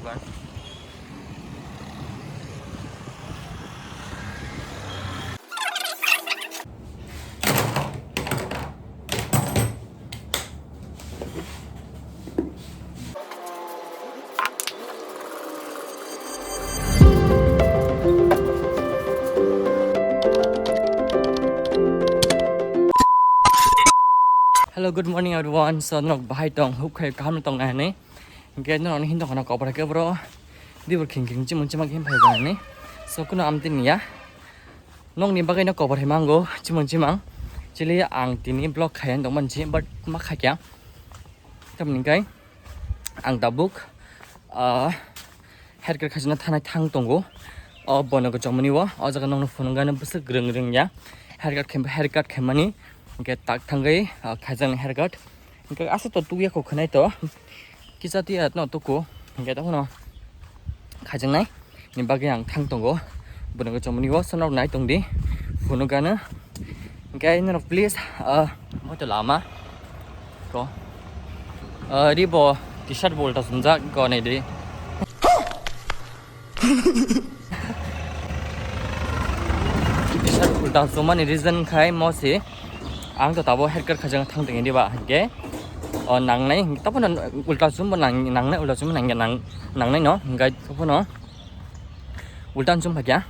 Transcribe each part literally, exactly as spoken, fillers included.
Hello, good morning everyone. So, norok bahai tong, huk khai kaham tong nai hinwi. Hingke norok ni hinda khana kobor ke bro. Dibor khing khing chimung chimang khe phai jani. So, kuno amtini ya. Nokni bagwi no kobor hai mango, chimang chimang. Chili ang tini vlog khaiya tongmani si, but ma khaikya. Tamni kai ang tabuk, ah, haircut khaisina thanai thang tongo. O bono ko chomani o, o jaga nokno phunukgani bwswk rwng rwngya. Haircut khe, haircut khaimani, hingke tak thangwi, ah, khaijaknai haircut. Hingke aswk to tukya kho khwnai to. Kisa tiya no tuku. Hingke tongno khaijaknai. Ni bagwi ang thang tongo. Bono ko chomani o, sonok nai tongdi. Phunukgano. Hingke norok please, ah, moito lama. Ko. Ah, ribo t-shirt bo ulta sumjak, ko nai di. T-shirt ulta sumani reason khai mo si. Ang to tabo haircut khajang thang tong diba, hingke. O nangnai, tapono ulta sumbo nang, nangnai, ulta sumbo nang, nang, nangnai no, hingke tapono ulta sum phakya.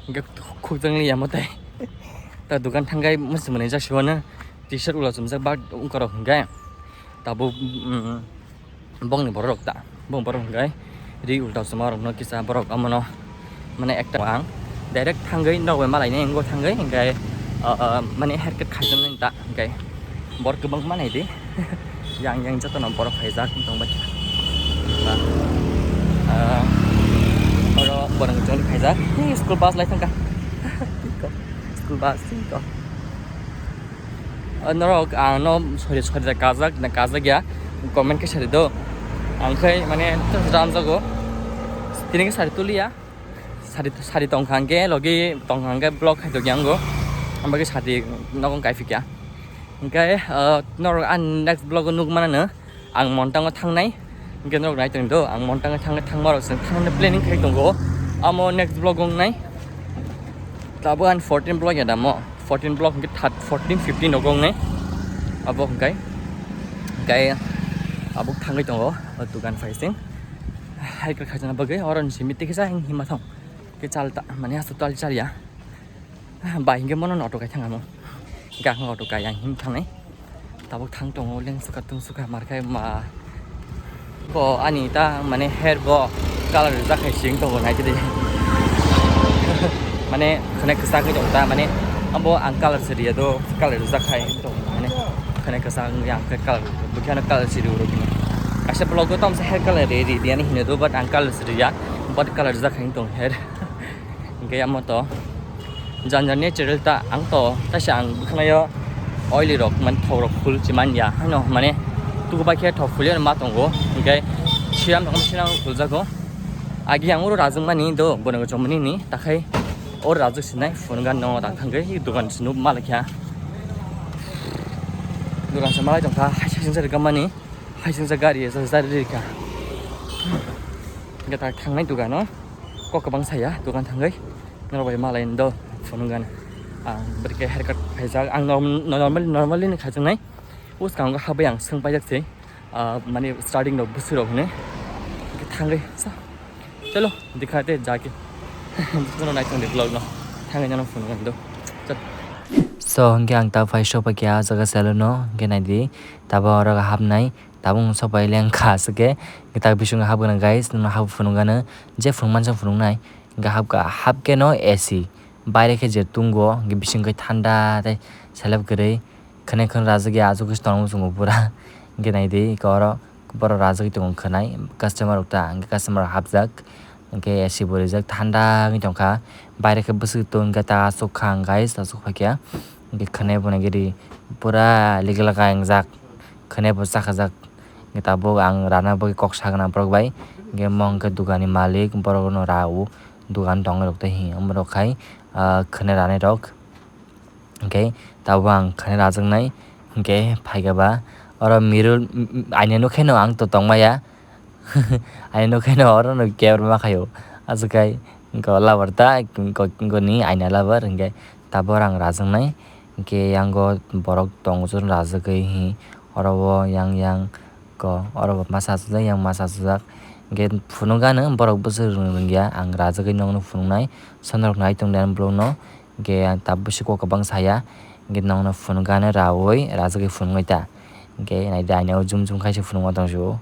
Hingke khukjang liya mo tai. Ta dukan thangkai musi mwnai jak siwano t-shirt ulta sumjak bak ungkorok hingke. Tabuk, mm, bongni borok ta, bong borok hingke ri ulta suma rokno kisa borok amono mane ekta ang direct thangwi nok bai malaini enggo thangwi hingke, ah, ah, mane haircut khaijaknai ta hingke borok kwbang manai di yang yang jotono borok phaijak tongbai kha. Ba, ah, oro borok choli phaijak. Hi, school bus lai thangkha. School bus, tiko. Ah, norok ang no sori sori da kajak na kajak ya, comment khe sari do. Ang khai mane to ramjago. Tini khe sari tuliya. Sari, sari tongkha hingke logi tongkha hingke vlog khai tokya ango. Ang bagwi sari nogo kai phikya. Hingke, ah, norok ang next vlog o nuk manano. Ang Montango thangnai, hingke norok nai tongdi do, ang Montango thang, thangma rok chwng thangna planning khai tongo, amo next vlog wngnai. Tabuk ang fourteen vlog ya damo, fourteen vlog hingke third, fourteen, fifteen rok wngnai, abo hingke, hingke abo thangwi tongo, o dukan phaising, haircut khaijana bagwi, oro ni simi tikisa hima thang, ke chal ta, mane aswk chal chal ya. Bai hingke mono auto kai thang amo. Hingke ang auto kai ang him thangnai. Tabuk thang tongo leng suka tung suka markai ma. Ko ani ta mane hair bo color rijak khai sing tongo nai tidi. Mane khane kwchak ni tong ta mane abo ang color se riya do color rijak khai tong mane khane kwchak yang ke color bukhe ano color se riya do. Kaisa vlog o tam se hair color ri ri ani hino do but ang color se riya but color rijak khai tong hair. Hingke amo to janja natural ta ang to taisa ang bwkhwnaio oili rok mane thok rok phul chimanya hano mane tukubai khe thok phulya ma tongo hingke siram rok siram phuljago agi ang oro rajwk mani do bono chomani ni takhai oro rajwk sinai phunukgani no tang thangwi dukan sinu malakya dukan se malai tongkha haising sa rwkmani haising sa gari sa rikha hingke tak thangnai dukano kok kwbang saya dukan thangwi. Norok bai malai do phunukgani. Ang bwrwi khe haircut khaijak. Ang norm-, normal, normally ni khaijaknai. Bwskango habwi ang swng paijak se. Ah, mane starting rok bwswk rok hwnwi. Hwnkhe thangwi sa. Chalo, dikhate jake. Jotono naithokdi vlog no. Thangwi nono phunukgani do. Chal. So, hwnkhe ang ta phai sophaikha ah jaga salon no. Hwnkhe naidi. Tabuk oro hapnai. Tabuk sopai lengkha aswk khe. Hwnkhe ta bisingo hapgwnang guys. Nono hap phunukgano. Je phunukmani phunuknai. Hingke hapka, hapkeno A C. Baire khe je tungo, hingke bising khe thanda tei selep kwrwi. Khwnai khwn rajak ya, aswk khe tongmung chungo pura. Hingke naidi, eko oro borok rajagwi tongo khwnai. Customer rok ta, hingke customer rok hapjak. Hingke A C bo rijak, thanda wngwi tongkha. Baire khe bwswk tong khe ta aswk kha, guys, aswk phaikha. Hingke khwnai bo naigwi pura liglaka wngjak. Khwnai bo chakajak. Hingke tabuk ang rana bagwi kok sagna borok bai. Hingke mo hingke dogan ni malik, borok no ra o. Dogan tong rok tei hi, omo rok khai, ah, khwnai ranai rok. Hingke tabuk ang khwnai rajaknai, hingke phaikha ba oro mirror, aina nukhe no ang to tongmaya. Ani nokhaino oro no kebra ma khaio. Aswk khai go labar ta, go, go ni aina labar, hwnkhe tabuk ang rajaknai. Hwnkhe yango borok tongo chwng rajagwi hi oro o yang yang go oro bo masa achukjak, yang masa achukjak. Hwnkhe phunuk gana borok bwswk rwng rwngya, ang rajagwi nokno phunuknai, sonorok nai tongdi ani borokno. Hwnkhe ang tabuk bwswk kok kwbang saya, hwnkhe nokno phunuk gana raui rajagwi phunuknai ta. Hwnkhe naidi aina o jum jum khaisa phunukma tong sio.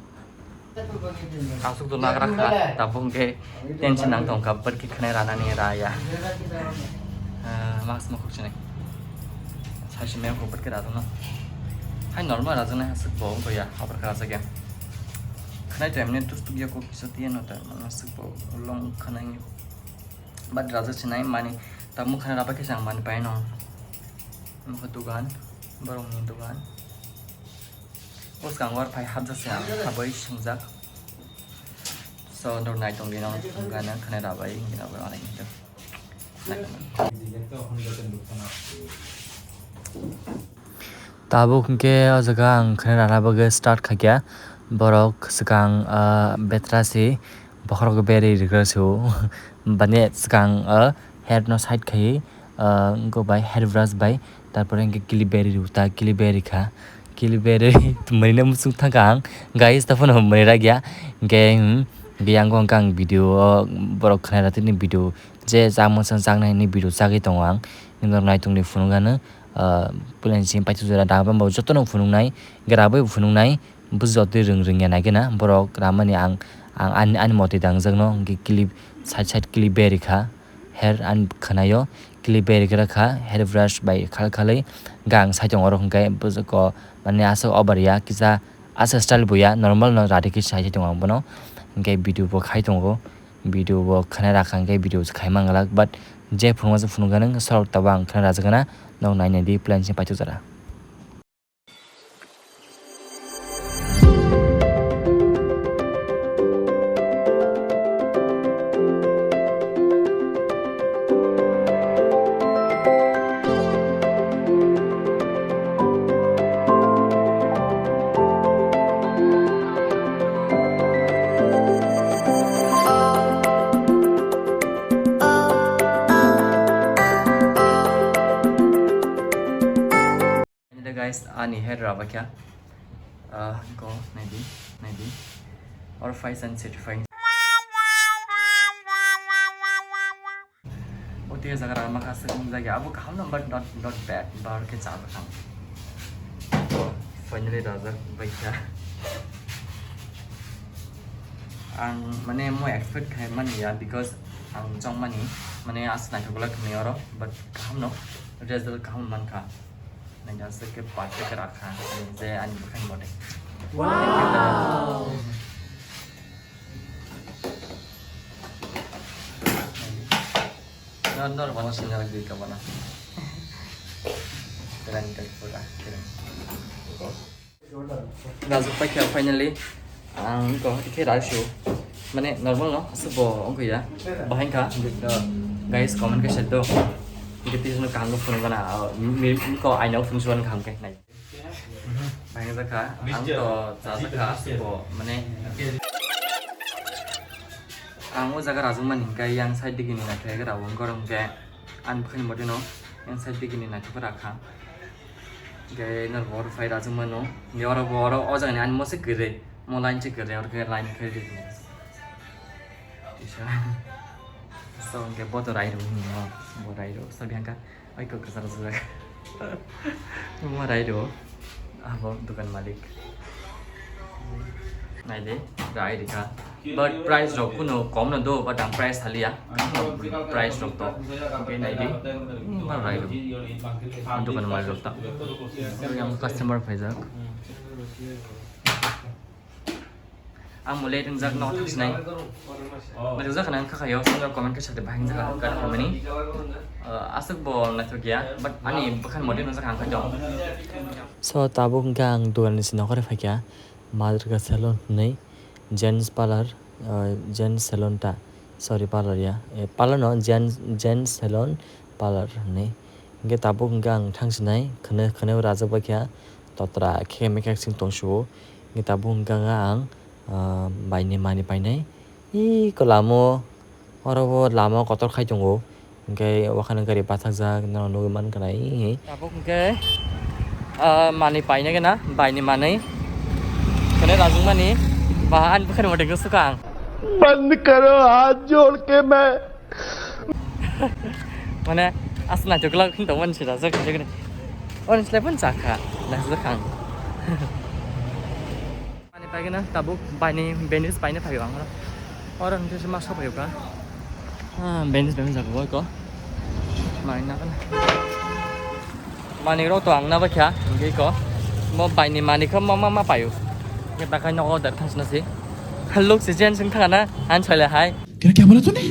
Aswk to nagra kha, tabuk hwnkhe tension nang tongkha, bwrwi khe khwnai ranani raya. Ah, mask mukhuk sinai. Saisi maya kho bwrwi khe rajakno. Hai normal rajaknai aswk bo wngkha ya, abor khe rajak ya. Khwnai to emni tus tuk ya kok kisa tiya no ta, aswk bo long khwnai. But rajak sinai mani, ta mukha raba khe chang mani pai no. Mukha dugan, borokni dugan. Bwskango phai hapjak se ang, habwi swngjak. So, norok nai tongdi no, wngkha nang khwnai rabai, wngkha rabai, wngkha rabai. Tabuk hwnkhe o jaga ang khwnai rana bagwi start khaikha. Borok swkang, ah, betra se bokhorok berwi rwgwla se o. Bani swkang, ah, hair no side khaiwi, ah, wngkok bai hair brush bai, tarpore hwnkhe clip berwi rw ta, clip berwi kha. Clip berwi mwnwino muchung thangkha ang. Guys, ta phano mwnwi rakya. Hwnkhe, hmm, hwnkhe yang hwnkhe ang video o borok khwnai ratini video je chakmasa chaknai hwnwi video chagwi tongo ang. Norok nai tongdi phunukgano, ah, puila ni simi paithak jora dagwi bo jotono phunuknai, grabwi bo phunuknai, bwswk jotoi rwng rwngya naikhe na borok ramani ang, ang ani, ani motoi dangjakno hwnkhe clip side side clip berwi kha, hair ani khwnaio clip berwi kha, hair brush bai khal khalwi gang side tongo oro hwnkhe bwswk mane aswk over ya kisa aswk style bo ya normal no radi khe sai tongo ang bono hwnkhe video bo khai tongo. Video bo khwnai rakha hwnkhe video se khai manglak, but je phunukma se phunukgani sorok tabuk ang khwnai rajagana, nok nai naidi plan se paithak jora. Ini guys, ani hair raba kya? Ah, go, naidi, naidi. Or five and set fine. O tiya jaga rama kha se wng jagya abo kaham no, but not, not bad, bar khe cha bwkhang. Finally rajak bai kha. Ang mane mo expect khai mani ya, because ang chong mani mane as naithok glak ni oro, but kaham no, result kaham man kha. Naina se ke paite khe rakha je ani bwkhani mote. Wow. Nor, nor, bono sinna lagi ka bono. Keren, keren, pura, keren. Rajak paikha finally. Ang ko tikhe raisu. Mane normal no, asubo ongkho ya. Bahai kha. Guys, comment khe shed do. Tikhe tisno kaham khe phunukgana. Mi, mi ko aina phunukgana kaham khe nai. Bahai jakha, ang to chajakha, asubo, mane. Ang o jaga rajak mani hwnkhe yang side digi ni naithok khe rabo gorong khe. Ang bwkhani mote no, yang side digi ni naithok khe rakha. Hwnkhe norok bo oro phai rajak mano. Hwnkhe oro bo oro o jaga ni ani mo se kwrwi. Mo line se kwrwi, oro khe line khe ri. Kisa. So, hwnkhe bo to rai rw hwnwi mo. Bo rai rw. So, biyang kha. Oi, kok kwchar rw jak. Mo rai rw. Abo dukan malik. Nai de, rai rikha. But price rok kuno kom no do, but ang price haliya. Price rok to. Hwnkhe nai de. Hmm, ba rai rw. Ang dukan malik rok ta. Yang customer phaijak. Ang mo late wngjak no thang sinai. Mo wngjak khana ang kha khayo, songno comment khe sade bahai wngjak ang kha khamani. Ah, aswk bo naithok ya, but ani bwkhani mote wngjak ang khaito. So, tabuk hwnkhe ang dugan ni sini nokharwi phaikha, Madrika Salon hwnwi, gents parlor, ah, gents salon ta, sorry, parlor ya, eh, parlor no, gents, gents salon parlor hwnwi. Hwnkhe tabuk hwnkhe ang thang sinai, khwne-, khwnwi rajak bai kha, totra khe mekhe sing tong sio. Hwnkhe tabuk hwnkhe ang Ah, baini mani painai. Ih, ko lamo. Oro bo lama kotor khai tongo. Hingke wakhano gari bachajak, no nugwi mankha na, ih. Tabuk hingke, ah, mani paina gana, baini mani. Kene rajung mani, ba, ani bukhari mote gusukha ang. बंद करो, हाथ जोड़ के मैं Mane, aswk naithok glak wng tongmani se rajak, rajak ni. Orange lai phano chakha, naithok kha ang. Ani paigana tabuk baini bandage paina phaio ang. Oro hwnkhe se ma sophaio ka. Ah, bandage bai jaga bai ko. Mai na kana. Mani rok to ang na bakha, hwnkhe ko. Mo baini mani kho ma ma ma paio. Hwnkhe takai nogo order thang sina se. Lok se jen sing thang na, an chole hai. तेरा क्या बोला तूने?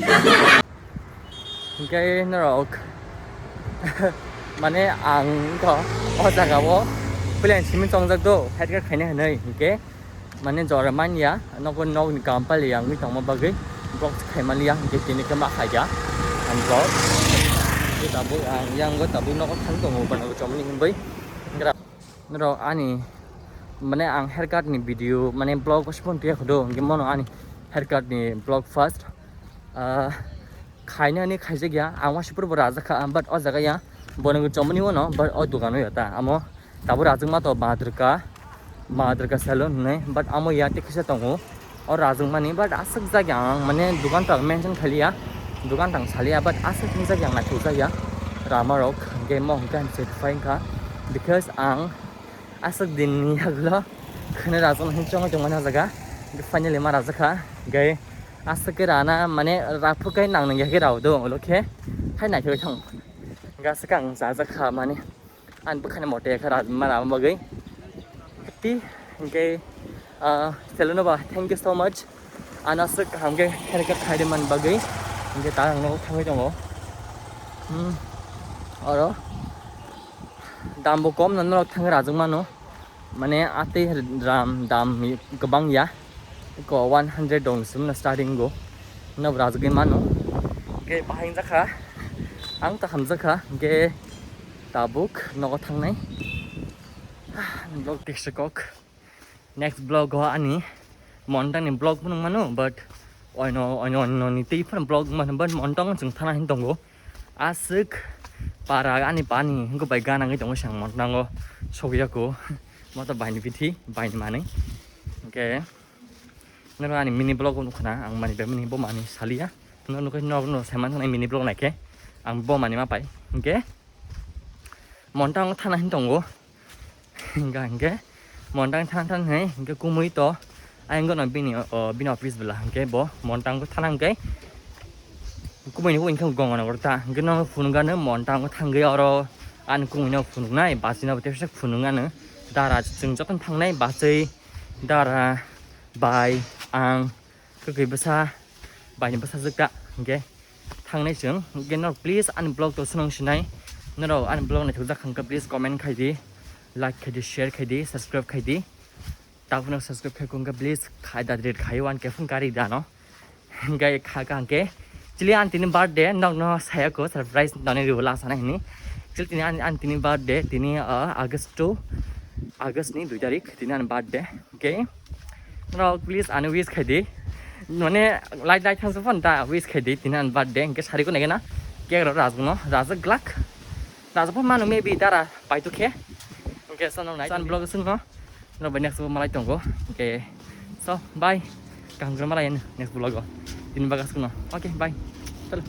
Hingke norok mane ang wngkha o jaga o plan simi tongjak do, head guard khaina hinwi, hingke mane jora manya nogo nokni kampali wngwi tongma bagwi block khaimaliya, hingke tini khe ma khaikha ang block. Hingke tabuk ang yang go tabuk nogo thang tongo, bono chomni hinwi. Norok ani mane ang haircut ni video mane vlog o sipon tuya khudu, hingke mono ani haircut ni vlog first. Ah, khaina hinwi khaijak ya, ang wasipor bo rajak kha, but o jaga ya bono chomoni uano, but o dogan o ya ta amo tabuk rajak ma to Madrika, Madrika salon hinwi, but amo ya tei kisa tongo o rajak mani, but aswk jak ya ang mane dogan tang mention khailiya, dogan tang saliya, but aswk wngjak ya ang naithok jak ya rama rok, hingke mo hingke ang satisfy wngkha, because ang aswk din ni yagulo khwna rajak hinwi chongwi tongmani o jaga, finally ma rajak kha, hingke aswk khe rana mane raphuk khe nang nang ya khe rao do, ulo khe hai naithok thang. Hingke aswk ang chajak kha mane ani bwkhani mote khe ra-, ma rama bagwi. Ti hingke, ah, Seleno ba, thank you so much. Ano aswk kaham khe khe khe khaide man bagwi. Hingke ta ang nogo thangwi tongo. Hmm. Oro dam bo kom no norok thangwi rajak mano. Mane atwi ram dam kwbang ya. Ko one hundred dong sumno starting go. No rajagwi mano. Hingke bahai wngjakha. Ang ta hamjakha. Hingke tabuk nogo thangnai. Vlog tiksa kok. Next vlog o ani Montang ni vlog phunuk mano, but oino, oino, oino ni tei phano vlog mano, but Montang o chwng thana hin tongo. Aswk para ani pani hingke bai gana wngwi tongo sang Montang o sogwi ya ko. Moto bai ni bithi, bai ni manwi. Hingke noro ani mini vlog o nukha na, ang mani bai mani bo mani saliya. No nukhe no, no saiman thang mini vlog naikhe ang bo mani ma pai. Hingke Montang o thana hin tongo. Hingka hingke Montang thang thang hai hingke kumui to ayang no bini, o, bini office bela hingke bo Montang o thana hingke kumui ni hingke gong na gorta hingke no phunuk gano Montang o thangwi oro ani kumui no phunuk nai basi no tebsa phunuk ano dara chwng jokhon thangnai basai dara bai ang kwkwi bwsa bai ni bwsa jwkta hingke thangnai chwng. Hingke norok please ani vlog to swnang sinai. Norok ani vlog naithok jak hwnkhe please comment khai di, like khai di, share khai di, subscribe khai di. Tabuk no subscribe khai kung khe please khai da, delete khai one ke phone kari da no. Hingke kha kha hingke chili ani tini birthday, nok no saya ko surprise nani ribo la sana hini. Chili tini ani, ani tini birthday, tini, uh, August two, August ni dui tarik tini ani birthday. Okay. No, please, ano wish khai di. Mane, light, light thang phone ta wish khai di. Tini an birthday, hingke sari ko nege na. Cake ro rajak no, rajak glak. Rajak phone manu maybe dara pai tu khe. Hingke so no night. San vlog sung no. No, by next malai tongo. Okay. So, bye. Kaham khe malai next vlog o. Tini bagas no. Okay, bye. Chalo.